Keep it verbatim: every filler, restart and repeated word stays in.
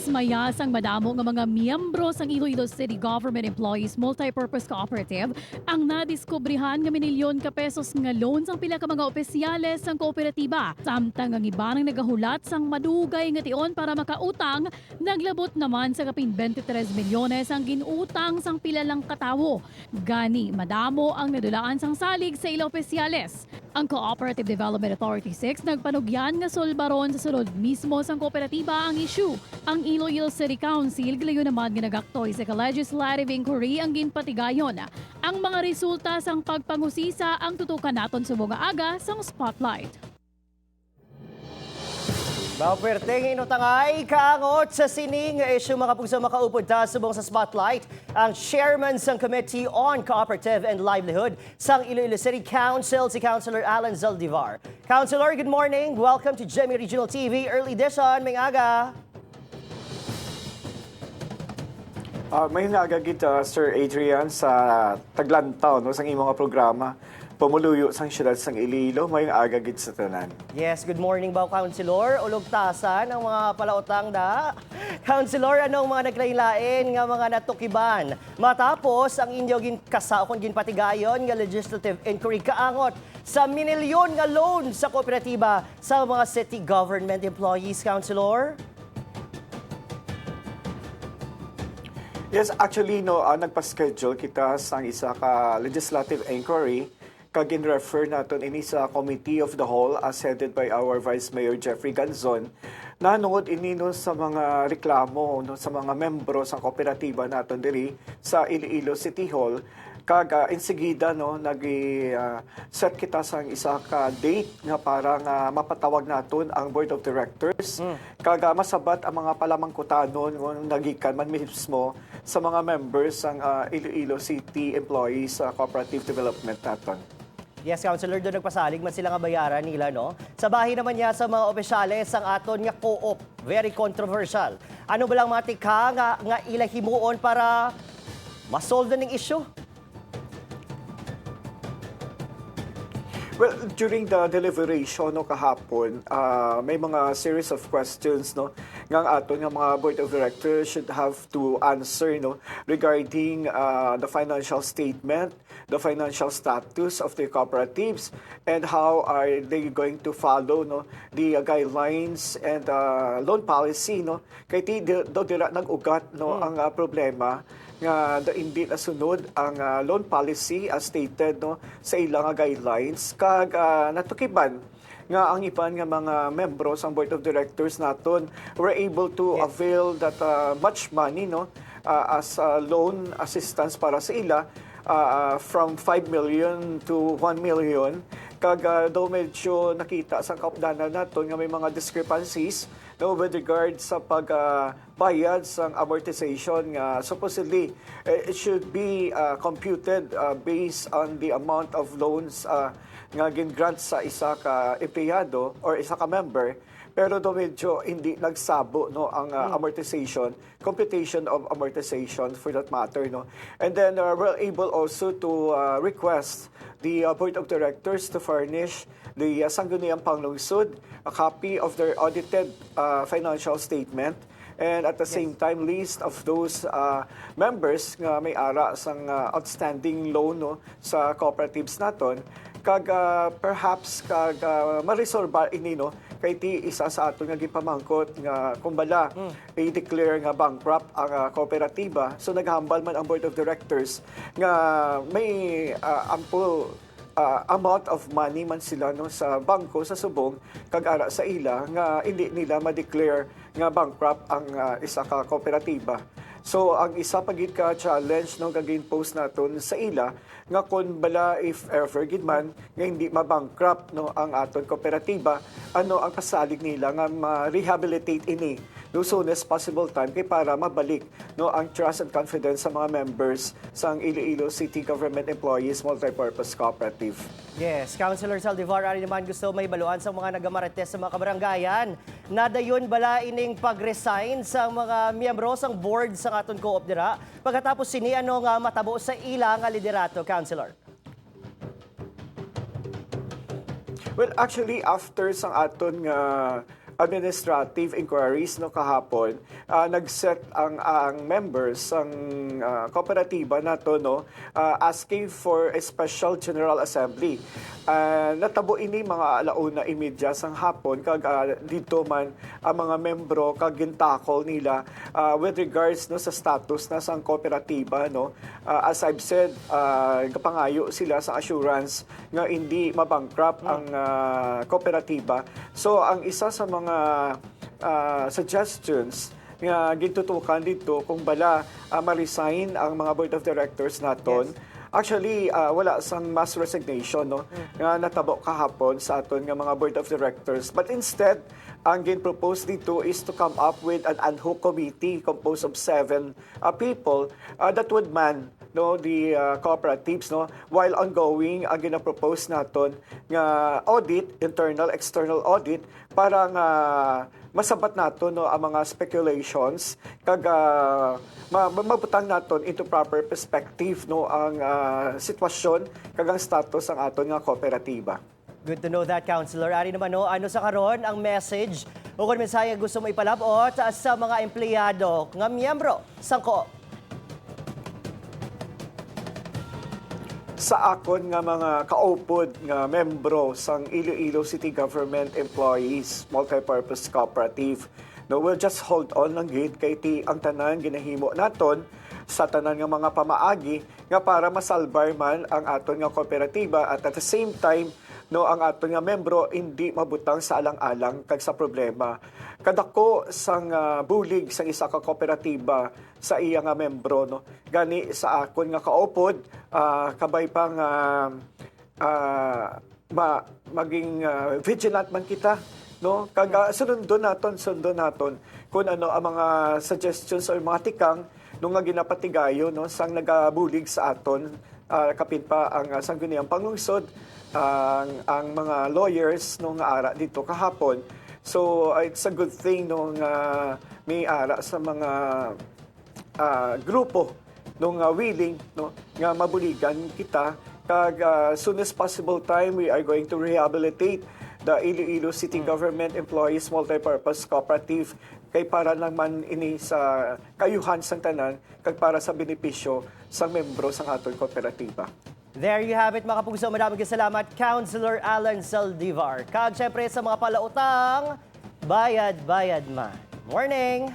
Maya sang madamo nga mga miyembro sang Iloilo City Government Employees Multipurpose Cooperative ang nadiskubrihan nga minilyon ka pesos nga loan sang pila ka mga opisyales sang kooperatiba, samtang ang iban ang nagahulat sang madugay nga tion para makautang, naglabot naman sa kapin twenty-three milyones ang ginutang sang pila lang ka tawo. Gani, madamo ang nadulaan sang salig sa ila opisyales. Ang Cooperative Development Authority six nagpanugyan nga sulbaron sa sulod mismo sang kooperatiba ang isyu. Ang Iloilo City Council galayon naman nga nagaktoy sa ka-legislative inquiry ang ginpatigayon. Ang mga resulta sang pagpangusisa ang tutukan naton subong nga aga sang Spotlight. Mapwerteng inutangay kaangot sa sining nga isyu, mga pugsa, makaupod ta subong sa Spotlight ang chairman sang Committee on Cooperative and Livelihood sang Iloilo City Council, si Councilor Alan Zaldivar. Councilor, good morning. Welcome to Jemmy Regional T V Early Edition. May aga. Ah, may aga gid, ah, Sir Adrian, sa taglantaw, no, sang imo nga programa, Pumuluyo sang Siyudad sang Iloilo. May aga gid sa tanan. Yes, good morning, Bao Councilor. Ulog tasan ang mga palautang da. Councilor, anong mga naglain-lain nga mga natukiban matapos ang inyo gin kasa o kon ginpatigayon nga legislative inquiry kaangot sa minilyon nga loan sa kooperatiba sa mga city government employees, Councilor? Yes, actually, no, ah, nagpa-schedule kita sang isa ka legislative inquiry kag gin-refer naton ini sa Committee of the Whole as headed by our Vice Mayor Jeffrey Ganzon. Nahanungod ini, no, sa mga reklamo, no, sa mga membro sa kooperatiba naton diri sa Iloilo City Hall. Kag, ah, insigida, no, nagi, ah, set kita sang isa ka date nga para nga mapatawag naton ang Board of Directors. Kag, ah, masabat ang mga palamangkutanon nga nagikan man mismo sa mga members sang, ah, Iloilo City Employees, ah, Cooperative Development naton. Yes, Councilor, doon nagpasalig man sila nga bayaran nila, no? Sa bahin naman niya sa mga opisyales sang aton nga co-op, very controversial. Ano ba lang mga tikha nga, nga ila himuon para ma-solve na ning issue? Well, during the deliberation, no, kahapon, ah, may mga series of questions, no, nga ang aton nga mga board of directors should have to answer, no, regarding, ah, the financial statement, the financial status of the cooperatives, and how are they going to follow, no, the, uh, guidelines and, uh, loan policy, no? Kay ti di, daw dira nag-ugat, no, ang, uh, problema nga da, hindi nasunod ang, uh, loan policy as stated, no, sa ila nga guidelines, kag, uh, natukiban nga ang iban nga mga membro sang board of directors naton were able to avail that, uh, much money, no, uh, as, uh, loan assistance para sa ila, uh, uh, from five million to one million. Kag, uh, daw medyo nakita sa kaupdanan naton nga may mga discrepancies, no, with regard sa pag, uh, bayad sang amortization nga supposedly, eh, it should be, uh, computed, uh, based on the amount of loans, uh, nga gin-grant sa isa ka empleyado or isa ka member, pero daw medyo hindi nagsabo, no, ang, uh, amortization, computation of amortization for that matter, no. And then, uh, we're able also to, uh, request the, uh, board of directors to furnish the, uh, Sangguniang Panglungsod a copy of their audited, uh, financial statement, and at the same time list of those, uh, members nga may ara sang, uh, outstanding loan, no, sa cooperatives naton, kag, uh, perhaps kag, uh, maresolba ini, no, kay ti isa sa aton nga gipamangkot nga kung bala i-declare nga bankrupt ang, uh, kooperatiba. So naghambal man ang board of directors nga may, uh, ample, uh, amount of money man sila, no, sa bangko sa subong kag ara sa ila nga hindi nila ma-declare nga bankrupt ang, ah, isa ka kooperatiba. So ang isa pa gid ka challenge, no, nga gin-pose naton sa ila nga kon bala if ever gid man nga hindi ma-bankrupt, no, ang aton kooperatiba, ano ang pasalig nila nga ma-rehabilitate ini, no, soonest possible time kay para mabalik, no, ang trust and confidence sa mga members sang Iloilo City Government Employees Multipurpose Cooperative. Yes, Councilor Zaldivar, ari naman gusto mahibaluan sa mga nagamarites sa mga kabarangayan. Nadayon bala ining pag-resign sa mga miyembro sang board sang aton co-op dira? Pagkatapos sini, ano nga matabo sa ila nga liderato, Councilor? Well, actually, after sang aton nga administrative inquiries, no, kahapon, ah, nag-set ang, ang members sang, ah, kooperatiba nato, no, ah, asking for a special General Assembly. Ah, natabo ini mga alauna imedya sang hapon, kag, ah, didto man ang mga membro kag gintakol nila, ah, with regards, no, sa status na sang kooperatiba, no. Ah, as I've said, ah, gapangayo sila sa assurance nga hindi mabankrupt ang, ah, kooperatiba. So, ang isa sa mga, ah, suggestions nga gintutukan didto kung bala, ah, ma-resign ang mga board of directors naton. Yes. Actually, ah, wala sang mass resignation, no, nga natabo kahapon sa aton nga mga board of directors. But instead, ang gin-propose dito is to come up with an ad hoc committee composed of seven, ah, people, ah, that would man, no, the, ah, cooperatives, no, while ongoing ang ginapropose naton nga audit, internal, external audit, para nga masabat naton, no, ang mga speculations kag, ah, ma-, ma-, mabutang naton into proper perspective, no, ang, ah, sitwasyon kag ang status sang aton nga kooperatiba. Good to know that, Councilor. Ari naman, no, ano sa karon ang message o kon mensahe nga gusto mo ipalab-ot sa mga empleyado nga miyembro sang co-op? Sa akon nga mga kaupod nga membro sang Iloilo City Government Employees Multipurpose Cooperative, no, we'll just hold on lang gid, kay ti ang tanan ginahimo naton sa tanan nga mga pamaagi nga para masalbar man ang aton nga kooperatiba, at at the same time, no, ang aton nga membro hindi mabutang sa alang-alang kag sa problema. Kadako sang, ah, bulig sang isa ka kooperatiba sa iya nga membro, no. Gani sa akon nga kaupod, ah, kabay pa nga, ah, ma-, maging, ah, vigilant man kita, no. Kag, ah, sundon naton, sundon naton kung ano ang mga suggestions or mga tikang, no, nga ginapatigayon, no, sang nagabulig sa aton, ah, kapin pa ang, ah, Sangguniang Panglungsod, ang, ang mga lawyers, no, nga ara dito kahapon. So, ah, it's a good thing, no, nga may ara sa mga, ah, grupo, no, nga willing, no, nga mabuligan kita. Kag, ah, soon as possible time, we are going to rehabilitate the Iloilo City Government Employees Multipurpose Cooperative, kay para lang man ini sa kaayuhan sang tanan kag para sa benepisyo sang membro sang aton kooperatiba. There you have it, mga kapuso. Madaming salamat, Councilor Alan Saldivar. Kag syempre sa mga palautang, bayad-bayad man. Morning!